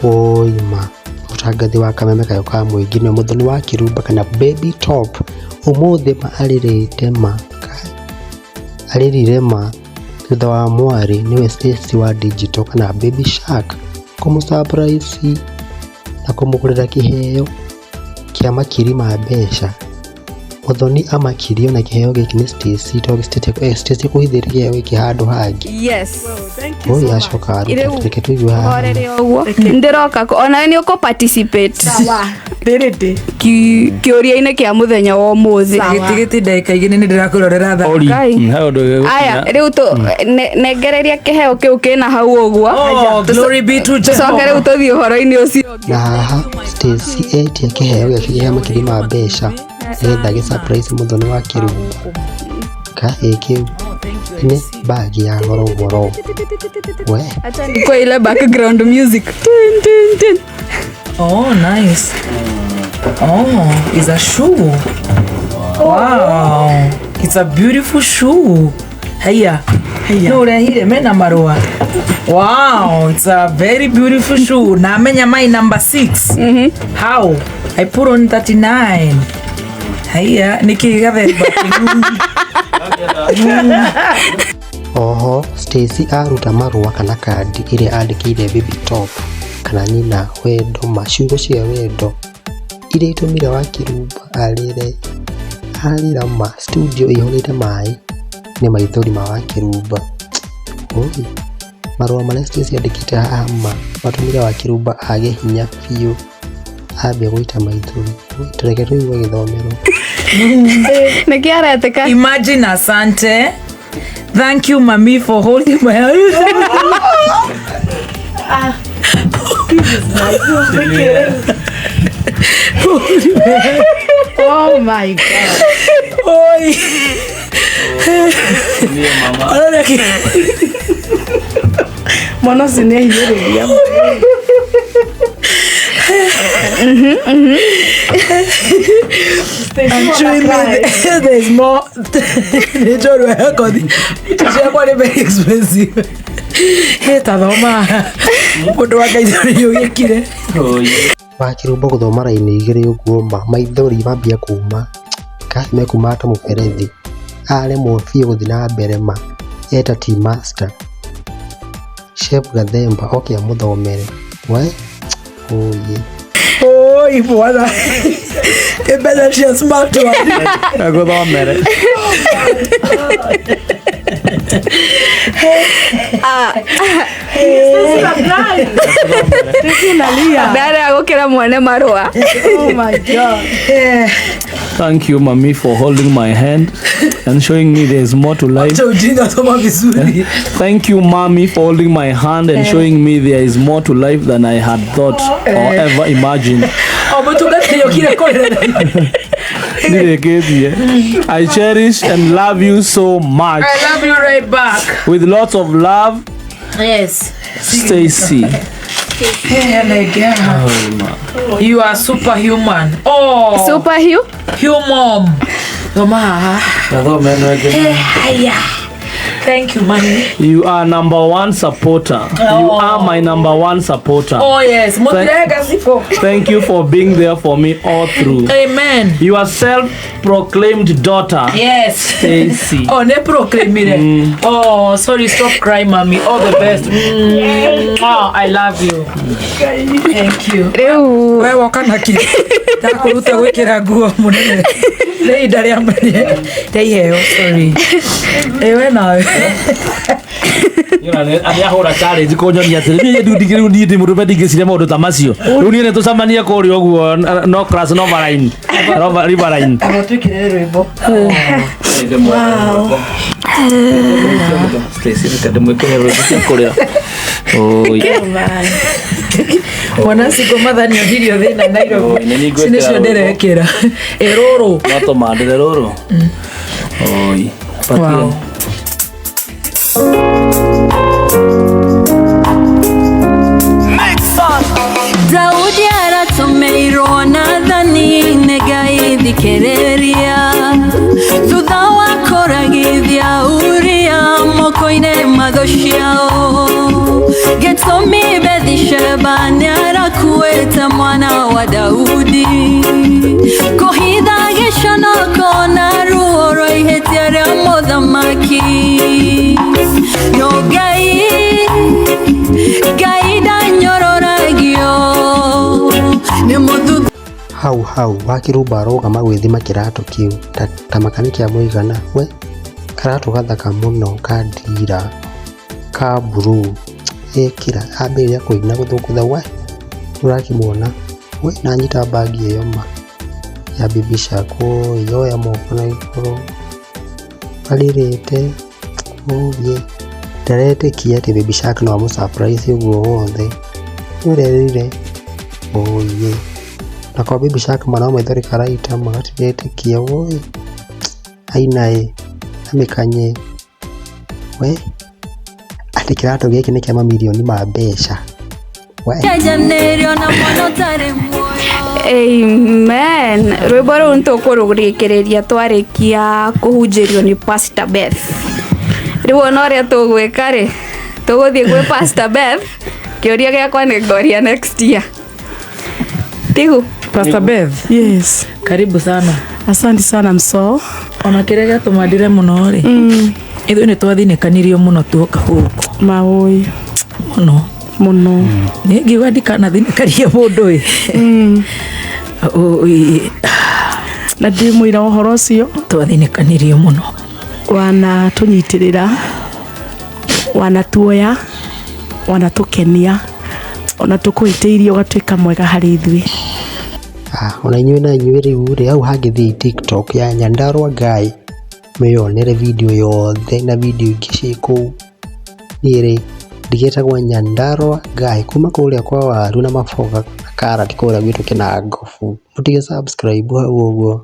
Woi ma, mũtangathi wa kameme kayũ ka mũingĩ nĩwe Mũthoni wa Kĩrumba kana Baby Top, ũmũthĩ ma arĩrĩte ma, arĩrire ma thutha wa mwarĩ nĩwe Stacy wa Digital kana Baby Shark kũmũ surprise na kũmũgũrĩra kĩheo kĩa makiri ma mbeca. Muthoni amakirio na kĩheo gĩkĩ nĩ Stacy tondũ Stacy ekũhithĩte kĩheo gĩkĩ handũ hangĩ. Yes. Ũyũ acoka aruta Rĩu, reke tũigue haha. Horere ũguo ndĩroka onawe nĩ ũkũ participate Ndĩrĩndĩ. Kĩũria-inĩ kĩa mũthenya wa ũmũthĩ. Gĩtigĩti ndagĩka igĩrĩ nĩ ndĩrakũrorera thaa. Ori. Ngai. He ũndũ gĩgũkinya. Aya, rĩu tũ nengereria kĩheo kĩu kĩna hau ũguo. Oh, glory be to Tũcoke Jehovah. rĩu tũthiĩ ũhoro-inĩ ũcio ũngĩ. Na haha Stacy etia kĩheo gĩake kĩa makiri ma mbeca nĩgetha gĩ surprise Muthoni wa Kĩrumba. Kahĩĩ kĩu nĩ bagi ya goro goro. We. Kwa ile background music. Tin, tin, tin. Oh, nice. Oh, it's a shoe. Wow. It's a beautiful shoe. Haya. Haya. No urehire mena marua. Wow, it's a very beautiful shoe. Na menya my number 6. How? I put on 39. Haya, niki gathemba. Oho, Stacy aruta marũa kana kandi ĩrĩa andĩkĩire Baby Top kana nyina wendo ma ciugo cia wendo iria itũmire Wakĩrumba arĩre arĩra ma studio ĩihũrĩte maĩ nĩ maithori ma Wakĩrumba. Oi, marũa marĩa Stacy andĩkĩte haha ma matũmire Wakĩrumba age hinya biũ ambia gũita maithori. Oi, tũreke tũigue gĩthomero. Nĩkĩ aretĩka? Imagine asante. Thank you, mami, for holding my hand. Oh my God. Oi. Arora ki. Mwana ũcio nĩ ahinyĩrĩria. I'm showing me there's more. Nĩ njorua ya kothi. Indo ciakwa nĩ very expensive. Hĩ ta thoma. Mũndũ wa Ngai nĩ ũgĩkire. Wakĩrumba gũthoma raini igĩrĩ ũguo ma maithori mambia kuma kaĩ mekuma ta mũberethi aremwo biũ gũthiĩ na mbere ma eta tea master Chef Gathemba oke amũthomere we oye. Oi bwana. Nĩ mbeca cia smart one. Agũthomere. Ndarega gũkĩra mwene marũa. Oh my God. Thank you, mami, for holding my hand and showing me there's more to life. Acha ujinga, soma vizuri. Thank you, mommy, for holding my hand and showing me there is more to life than I had thought or ever imagined. O mũtungatĩri okire kũrĩra. Ndirĩkĩtie. I cherish and love you so much. I love you right back. With lots of love, Yes. Stacy. You are superhuman. Oh. Super Hugh? Human. Thoma. Haya. Thank you, mommy. You are number one supporter. You are my number one supporter. Oh yes. Mutirega sifo. Thank you for being there for me all through. Amen. You are self-proclaimed daughter. Yes. Stacy. Oh, ne proclaimire. Oh, sorry, stop crying, mommy. All the best. Oh, I love you. Thank you. Rĩu We woka na kĩ? Ndakũruta gwĩkĩra nguo mũnene. Nĩ ihinda rĩa rĩa iheo, sorry. Ĩ we nawe. Arĩa challenge kũnyonia atĩrĩ niĩ ndu ndigĩ rĩu niĩ ndĩ mũndũ ndingĩciria maũndũ ta macio rĩu niĩ nĩ tũcemanie kũrĩa ũguo no class no line no riverine. Aba twĩkĩrĩre rwĩmbo. Stacy reke ndĩmwĩkĩre rwĩmbo cia kũrĩra. Oi. Mwana cikũ mathani onirio thĩna Nairobi. Oi, nĩ niĩ Ici nĩcio ngwĩkĩra rwĩmbo. ndĩrekĩra. Ĩ rũrũ. No tũmandĩre rũrũ. Oi. Batie. Wow. Daudi aratũmĩirwo Nathani nĩ Ngai thikĩrĩria thutha wa kũragithia Uria moko-inĩ ma thũ ciao gĩtũmi Bethisheba nĩara Ndamwĩta mwana wa Daudi kũhitha gĩconoko na ruo rwa ihĩtia rĩa mũthamaki no Ngai Ngai ndanyũrũragio nĩ mũthuthu Hau hau Wakĩrumba arũgama gwĩthima kĩratũ kĩu ta maka nĩ kĩa mũigana we karatũ gathaka mũno ka ndira ka mburuu ekĩra ambĩrĩria kũina gũthũngũtha we nĩũrakĩmuona we na anyita mbagi ĩyo ma ya Baby Shark oi yoya moko na igũrũ arĩrĩte ũũyĩ ndaretĩkia atĩ Baby Shark no amũ surprise ũguo wothe nĩũrerire ũũyĩ na kwa Baby Shark ma no maithori karaita ma gatiretĩkia woi aina ĩ amĩkanye we atĩ kĩratũ gĩkĩ nĩ kĩa mamirioni ma mbeca we njanĩrio na mwana ũtarĩ muoyo Amen. Rwĩmbo rũu nĩtũkũrũrĩkĩrĩria twarĩkia kũhunjĩrio nĩ Pastor Beth. Rĩu ona ũrĩa tũgwĩka rĩ, tũgũthiĩ gwĩ Pastor Beth, kĩũria gĩakwa nĩ ngoria next year. Tigu? Pastor Beth, Yes. karibu sana. Asante sana msoo. Ona kĩrĩa gĩatũmandire mũno rĩ, ithuĩ nĩ twathinĩkanirio mũno tuoka gũkũ Maũĩ mũno. mũno. Niĩ ngiuga ndikanathinĩkarie mũndũ ĩ. Ũ- Na ndĩ mũira wa ũhoro ũcio twathinĩkanirio mũno. wanatũnyitĩrĩra, wanatuoya, wanatũkenia, ona tũkũhĩtĩirie ũgatuĩka mwega harĩ ithuĩ. Ah, ona inyuĩ na inyuĩ rĩu rĩ hau hangĩthiĩ TikTok ya Nyandarua Guy mwĩyonere video yothe na video ingĩ ciĩ kũu. Niĩ rĩ ndigĩtagwo Nyandarua Guy kuma kũrĩa kwa waru na maboga na karati kũrĩa gwitũ Kĩnangobu. Mũtige subscribe hau ũguo.